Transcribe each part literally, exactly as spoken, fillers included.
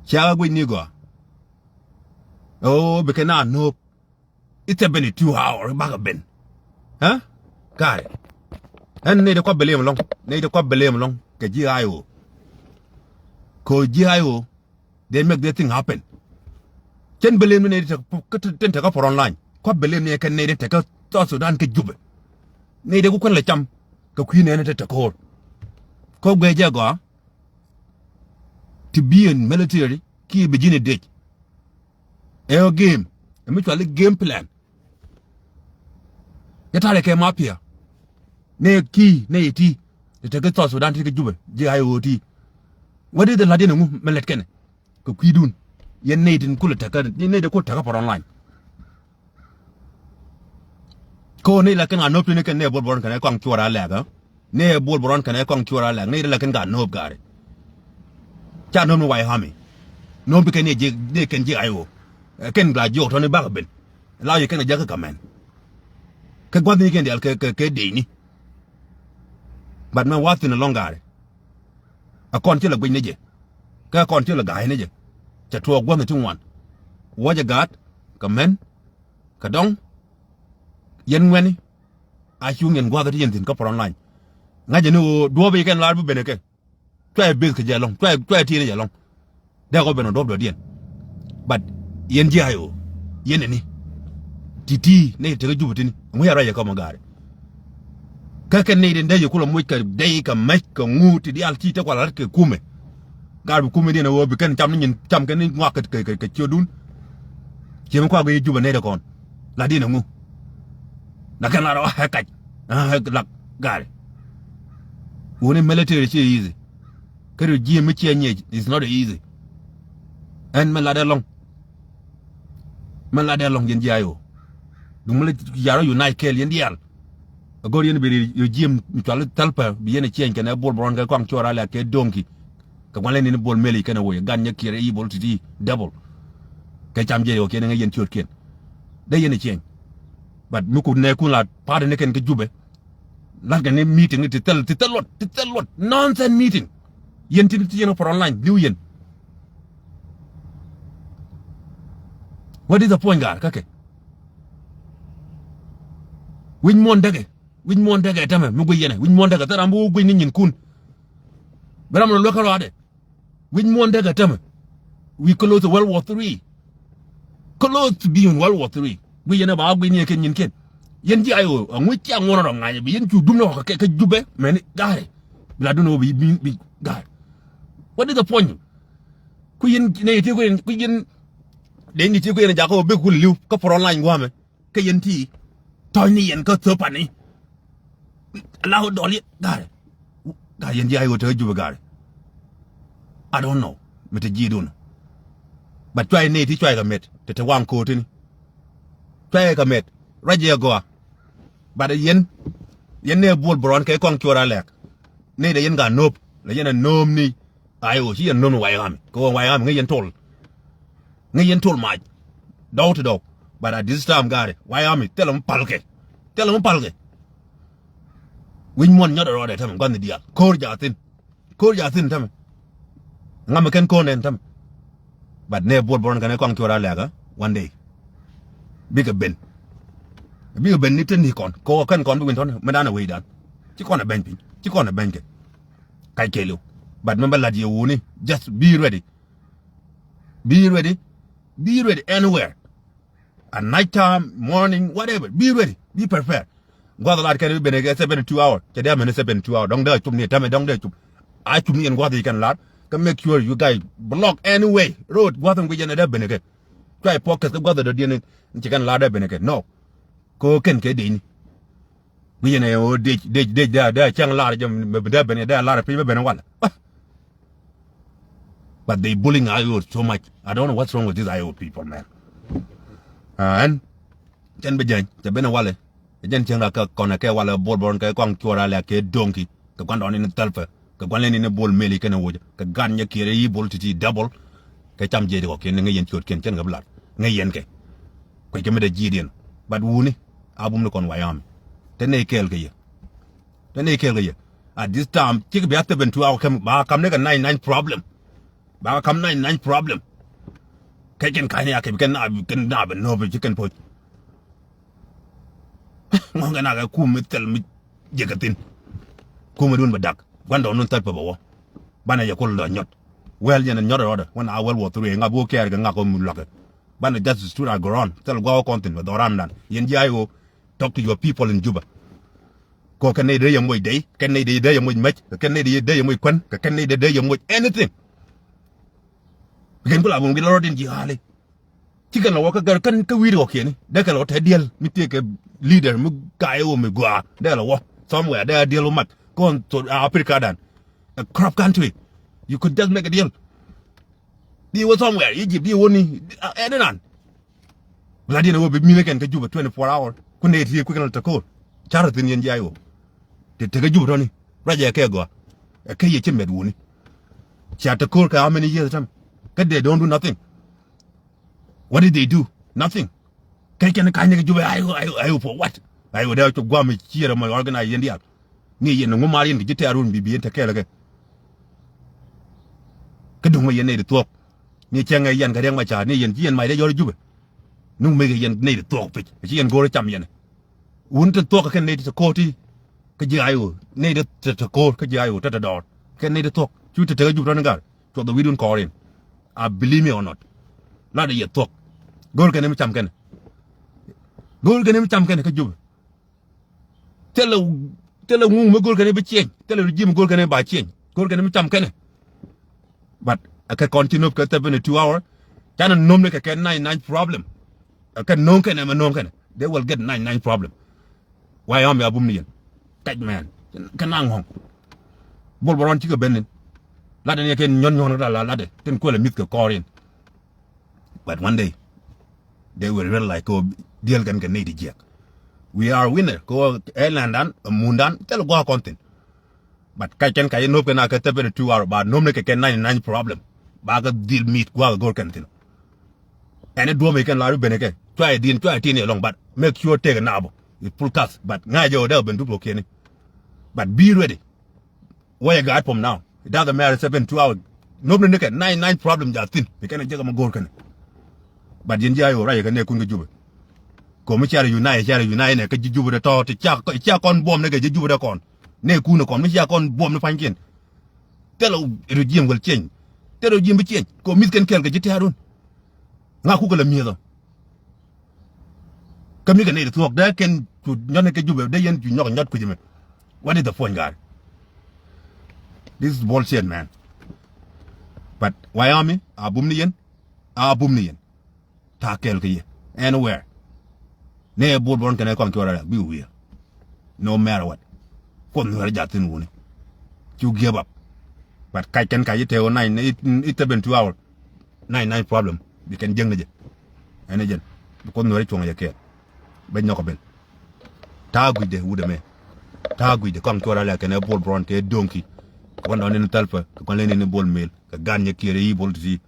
Ciakä guic ni gɔaa. Ɛ ɣöö bi kɛ na nööp i̱ thɛpɛn i̱ two hour i̱ bakɛ ben. Ɛ? Ka̱a̱rɛ. Ɛn nɛy dee kua̱ bɛ lem ɛlɔ̱ŋ. Nɛy dee kua̱ bɛ lem ɛlɔ̱ŋ kɛ ji̱ I O. Kɛ ji̱ I O, they make the thing happen. Cɛn bɛ lem ni nɛy dee te, te, te, te kä front line. Kua̱ bɛ lem ni kɛn nɛy dee te kä South Sudan kä Jubɛ. Nɛy dee ku kuɛn lɛ cam kɛ kui̱ nɛɛni te te ko̱o̱r. Kä guɛ jɛ gɔaa. Ti bi in military ki bi ji̱n i̱ dec. Ɛ ɣöö game ɛ mi cuali game plan. Yɛ ta̱rɛ kɛ mafia. Nɛ ki nɛ yɛ ti. Ti te kä South Sudan ti kä Jubɛ ji̱ I O ti. Wä di dhɛ la̱t yɛn ɛŋu mɛ lɛt kɛnɛ kɛ kui̱dun. Yɛn nɛy tin kulɛ tekä, nɛy tin kulɛ tekä front line. Ko ni la ken a nop tini ken ne bol boron kene kɔŋ cuɔra lɛk, ɛ? Ne bol boron kene kɔŋ cuɔra lɛk, ni la ken ka nop gari. Ca nop ni White Army. Nop bi ken ni ji̱, ni ken ji̱ I O. Ɛ, ken la jiɔk tɔni bak ben. La yɛ ken a jak kä mɛn. Kɛ gua̱th ni ken dial kɛ, kɛ, kɛ dey ni. But mɛ wath thin alɔŋ gari. A kɔn ci la guic ni jɛ. Kɛ kɔn ci la ga̱a̱c ni jɛ. Ca tuɔɔk gua̱th ni ti ŋuan. Wä jɛ gaat, kɛ mɛn, kɛ dɔŋ, yɛn ŋuɛni, a cuŋ yɛn gua̱a̱th ti yɛn thi̱n kä front line. Ŋa̱cä ni ɣöö duɔ̱ɔ̱p i̱ kɛn laar bi ben ɛ kɛ. Cuayɛ beth kɛ jɛ ɛlɔ̱ŋ, cuayɛ, cuayɛ ti̱i̱n jɛ ɛlɔ̱ŋ. Dee kɔ ben ɔ duɔ̱ɔ̱p dɔ̱diɛn. But yɛn ji̱ I O, yɛn ɛni. Ti̱ti̱ nɛy tekä Jubɛ tini, ŋui̱ a ruac ɛ kɔmɛ gaari. Kä kɛn nɛy den dee yɛ kulɛ moc kɛ dey kɛ mec kɛ ŋu ti diaal ti te kual rat kɛ kumɛ. Gaar bi kumɛ diɛn ɛ ɣöö bi kɛn cam ni nyin cam kɛn ni ŋuak kɛ, kɛ, kɛ, kɛ ciötdun. Ciɛ mi kuak bi Jubɛ nɛy dee kɔn. La diɛn ɛ ŋu. La kɛn la rɔ ɛ kac. Ɛ lak gaari. Wuni military ci easy. Kä regime mi ciɛ nyiec is not easy. Ɛn mɛ lat ɛlɔ̱ŋ. Mɛ lat ɛlɔ̱ŋ yɛn ji̱ I O. Duŋ mi la yarɔ unite kɛɛl yɛn diaal. A go̱r yɛn bi regime mi cual Salva bi yɛn a change kɛnɛ bol boron kɛ kɔaŋ cuɔra lɛ kɛ doŋki. Kɛ gua̱n lɛ ni bol meli kɛnɛ woc gan nyɛ kiɛr i̱ bol ti̱ti̱ double. Kɛ cam jiɛc ɣɔkiɛn ŋäc yɛn ciötkiɛn. Dee yɛn a change. But mi ku nɛɛkun la pa̱a̱t ni kɛn kä Jubɛ. La̱t kɛ ni meeting ti thil, ti thil luɔt, ti thil luɔt. Nonsense meeting. Yɛn ti, ti yɛn front line, li̱w yɛn. What is the point, gaar, kä kɛ? Wi̱c muɔ̱ɔ̱n däkɛ, wi̱c muɔ̱ɔ̱n däkɛ tämɛ, mi guic yɛn ɛ, wi̱c muɔ̱ɔ̱n däkɛ, thil ram bi wä guic ni nyinkun. Bi ram lɔ luäk kä rɔadɛ. Wi̱c muɔ̱ɔ̱n däkɛ tämɛ. We close to World War Three. Close to being World War Three. Guic yɛn ɛ ba guic ni ɛ kɛ nyinkiɛn. Yɛn ji̱ I O, a ŋui̱c cia ŋuɔ̱n rɔ ŋa̱c bi yɛn cu dum ni ɣɔk kɛ, kɛ Jubɛ mɛni ga̱a̱rɛ. Bi la dun ɣöö bi, bi, bi ga̱a̱rɛ. What is the point? Ku yɛn nɛy ti ku yɛn, ku yɛn, dee ni ti ku yɛn jakä ɣöö bi kul li̱w kä front line gua̱a̱mɛ. Kä yɛn ti tɔ̱ɔ̱cni yɛn kä thöpani. Ala ɣöö dɔl yɛ ga̱rɛ. Ga̱rɛ yɛn ji̱ I O te kä Jubɛ ga̱rɛ. I don't know mi te ji̱ dun. But cuay nɛy ti cuay kɛ met te te waŋ ko̱o̱tini. Cuay kɛ met ruac yɛ gɔaa. But yɛn, yɛn nɛ buɔl bɛ rɔn kɛ kɔŋ cuɔr a lɛk. Nɛy dɛ yɛn ka nööp la yɛn a nööm ni. I O ci yɛn nööm ni White Army kɛ ɣöö White Army ŋäc yɛn tol. Ŋäc yɛn tol mac. Dɔw ti dɔw. But at this time ga̱rɛ White Army thilɛ mi palkɛ. Thilɛ mi palkɛ. Wi̱c muɔ̱n nyɔt rɔɔdɛ tämɛ gua̱n ni diaal ko̱r jaathin. Ko̱r jaathin tämɛ. Ŋa̱m mi kɛn ko̱r nɛn tämɛ. But nɛ buɔl bɔrɔn kɛn ɛ kɔaŋ cuɔr a lɛkä one day. Bikɛ ben. Bikɛ ben ni te ni kɔn kɛ ɣöö kɛn kɔn bi win tɔn mɛ dan ɛ wecdan. Ci kɔn ɛ beny piny ci kɔn ɛ beny kɛ. Kac kɛɛliw. But mɛ bä lat yɛ wuni, just be ready. Be ready. Be ready anywhere. At night time, morning, whatever. Be ready. Be prepared. Guath lat kɛn bi ben kɛ seventy two hour. Cɛ dee a mɛn seventy two hour dɔŋ dee a cum ni tämɛ dɔŋ dee a cum. A cum ni yɛn guath yi kɛn lat. Kä make sure you guys block anyway road guath in guic yɛn dee ben kɛ. Cuay focus kä guath dɔ̱diɛn in ci kɛn lat dee ben kɛ no. Ko kɛn kɛ dee ni. Guic yɛn ɛ ɣöö dec dec dec dee a cäŋ lar jɛ mɛ bi dee ben dee a lar piny bä ben walɛ. But they bullying I O so much. I don't know what's wrong with these I O people, man. Ɛn cɛn bi jɛny cɛ ben walɛ. Jɛn cɛn ra kɛ kɔn kɛ walɛ bol bɔrɔn kɛ kɔaŋ cuɔr a lɛ kɛ doŋki. Kɛ gua̱n dɔɔn in thɛlpɛ kɛ gua̱n lɛn in bol meli kɛn a woc kɛ gan nyɛ kiɛrɛ yi bol ti̱ti̱ double. Kɛ cam jiɛc kɔ kiɛn ŋäc yɛn ciötkiɛn cɛn kɛ bi lat ŋäc yɛn kɛ. Kuec kɛ mi dee ji̱ diɛn. But wuni a bum ni kɔn White Army. Te nɛy kɛɛl kɛ yɛ. Te nɛy kɛɛl kɛ yɛ. At this time cikɛ bia seventy two hour kɛm ba kam ni kɛ nine nine problem. Ba kam nine nine problem. Kɛ kɛn ka̱ny ya kɛ bi kɛn na, kɛn na bɛ nööp ci kɛn poc. Ŋɔ̱ŋ kɛn na kɛ kum mi thil mi jek kɛ thin. Kum mi dun bɛ dak. Gua̱n dɔɔŋ nun thil pɛ bɛ wä. Banɛ yɛ kul dɔ nyɔt. Wɛl yɛn nyɔt rɔɔdɛ. Wän a wɛl wä thuree ŋa bi wä kɛɛr kɛ ŋa kɔ mi luakä. Banɛ just stood our ground. Thil gua̱a̱k wä kɔn thin bɛ dhɔran dan. Yɛn ji̱ ay wä. Talk to your people in Juba. Kɔ kɛn nɛy dee yɛ moc dey, kɛn nɛy dee dee yɛ moc mec, kɛn nɛy dee dee yɛ moc kuän, kɛn nɛy dee dee yɛ moc anything. Kɛn ku la bum gi lɔrɔ din ji̱ ɣa̱li. Ci kɛn lɔ wä kä gɛr kɛn kä wi̱i̱ rɔɔkiɛni dee kɛn lɔ tɛ diɛl mi tëëkɛ leader mi ga̱a̱c wä mi gɔaa dee lɔ wä somewhere dee diɛl wä mat kɔn thot Africa dan. A corrupt country. You could just make a deal. Di wä somewhere, Egypt, di wä ni, ɛn inan. Ladiɛn ɛ wä bi mi̱th ɛ kɛn kä Jubɛ twenty four hour. Kun dee ti kui̱ kɛn lɛ te ko̱o̱r. Carɛ thi̱n yɛn ji̱ ay wä. Te te kä Jubɛ tɔ̱ni. Ruacɛ kɛ gɔaa. Ɛ kä yɛ ci mɛt wuni. Cia te ko̱o̱r kɛ how many years tam. Kä they don't do nothing. What did they do? Nothing. Kɛ kɛn ka̱ny ni kɛ Jubɛ ay wä, ay wä, ay wä for what? Ay wä dee cop guam mi cier ɛmɔ organize yɛn diaal. Ni yɛn ŋu mar yɛn kɛ ji̱ tɛ̈r wun bi bi yɛn te kɛɛl kɛ. Kä duŋ mɛ yɛn nɛy ti thuɔ̱k. Ni cɛŋ ɛ yɛn kɛ Riɛk Macar ni yɛn ci yɛn mac dee jɔr Jubɛ. Nuŋ mec ɛ yɛn nɛy ti thuɔ̱k pic ci yɛn go̱o̱r cam yɛn. Wun ti thuɔ̱k kɛ nɛy ti te ko̱o̱r ti. Kä ji̱ ay ɣöö nɛy ti te ko̱o̱r kä ji̱ ay ɣöö te te dɔɔr kɛ nɛy ti thuɔ̱k cu te te kä Jubɛ tɔ̱ni ga̱r. Cuɔth ɛ wi̱i̱dun kɔɔr in. I believe me or not. Lat ɛ yɛ thuɔ̱k. Go̱o̱r kɛn mi cam kɛn. Go̱o̱r kɛn mi cam kɛn kä Jubɛ. Thilɛ, thilɛ ŋuŋ mi go̱o̱r kɛn i̱ bi cieny. Thilɛ regime mi go̱o̱r kɛn i̱ ba cieny. Go̱o̱r kɛn i̱ mi cam kɛnɛ. But ɛ kɛ kɔn ci nöp kɛ seventy two hour. Canɛ nöp ni kɛ kɛ nine nine problem. Ɛ kɛ nööŋ kɛnɛ mɛ nööŋ kɛnɛ. They will get nine nine problem. Why am ya bum ni yɛn. Tɛc mɛn. Kɛ na ŋɔ̱ŋ. Bol bɛ rɔn cikɛ ben nin. Latdɛ ni kɛ nyɔn nyɔn kɛ la latdɛ. Tin kuɛlɛ mi̱th kɛ kɔɔr in. But one day, they will realize kɛ diel kɛn kɛ nɛy ti jiɛk. We are winner kɛ ɛ lɛndan ɛ mundan thil gua̱a̱k kɔn thin. But kac kɛn kac inop kɛn a kɛ thɛpɛn two hour ba nop ni kɛ kɛ nine nine problem. Ba kɛ dhil mi̱th gua̱a̱k ɛ go̱r kɛn thin. Ɛn iduɔ̱m ikɛn lar iben ikɛ cua idin cua itin ilɔŋ but make sure take a nap. It full cast but ŋa̱c jɛ wä dee ben dup lokiɛni. But be ready. Where you got from now? It doesn't matter seven two hours. Nop ni ni kɛ nine nine problem ja thin. Bi kɛn a jek ama go̱o̱r kɛn. But yɛn ji̱ a yo̱o̱ ruac kɛ nɛ kun kɛ Jubɛ. Komi cia rɛ unite cia rɛ unite nɛ kɛ ji̱ Jubɛ dɛ tɔ̱ ti cia kɔn buɔm ni kɛ ji̱ Jubɛ dɛ kɔn. Nɛ kun kɔn mi cia kɔn buɔm ni pa̱nykiɛn. Thilɛ regime will change. Thilɛ regime bi change. Komi mi̱th kɛn kɛl kɛ ji̱ tɛ̈run. Ŋa kukɛ lɛ mi̱eth ɔ. Kä mi kɛ nɛy ti thuɔ̱k dee kɛn cu nyɔt ni kɛ Jubɛ dee yɛn cu nyɔk nyɔt kui̱c mɛ. What is the point guy? This is bullshit man. But why army a bum ni yɛn. A bum ni yɛn. Ta̱a̱ kɛɛl kɛ yɛ anywhere. Ni ɛ bol bɔn kɛn ɛ kɔn cuɔr ɛ bi wi̱i̱. No matter what. Kuɔth nuɛr ja̱ thi̱n wuni. Cu give up. But kac kɛn kac i̱ tëë wä nine i̱ seven two hour. Nine nine problem bi kɛn jiäkni jɛ. Ɛn ɛ jɛn bi kuoth nuɛri cuɔ̱ŋ jɛ kɛɛl. Bɛ nyɔk ɛ ben. Ta̱a̱ gui̱cdɛ wut ɛmɛ. Ta̱a̱ gui̱cdɛ kɔaŋ cuɔr alɛ kɛn ɛ bol brɔn kɛ doŋki. Kɛ kɔn dɔ̱ŋ ni thɛlpä kɛ kɔn lɛ ni ni bol mel kɛ gan nyɛ kiɛr ɛ i̱ bol ti̱ti̱.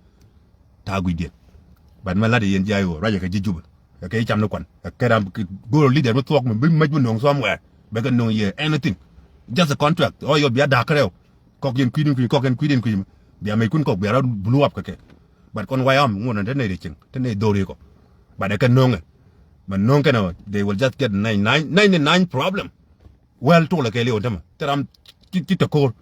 Ta̱a̱ gui̱cdɛ. But mɛ la̱t ɛ yɛn ji̱ ay ɣöö ruacɛ kɛ ji̱ Jubɛ kɛ kɛ i̱ cam ni kuan kɛ kɛn ram go̱o̱r leader mi thuɔk mi bi mec bi no̱o̱ŋ somewhere bɛ kɛ no̱o̱ŋ yɛ anything. Just a contract ɔ yɔ bia da̱a̱k kärɛw. Kɔk yɛn kui̱din kui̱ kɔk yɛn kui̱din kui̱. Bia mec kun kɔk bia rɔ blow up kɛ kɛ. But kɔn wayam ŋuɔn te nɛy ri cieŋ te nɛy dhori kɔ. But ɛ kɛ no̱ŋɛ. Mɛ no̱ŋ kɛnɛ they will just get ninety nine ninety nine problem. Well tolɛ kɛ liw tämɛ te ram ci te ko̱r.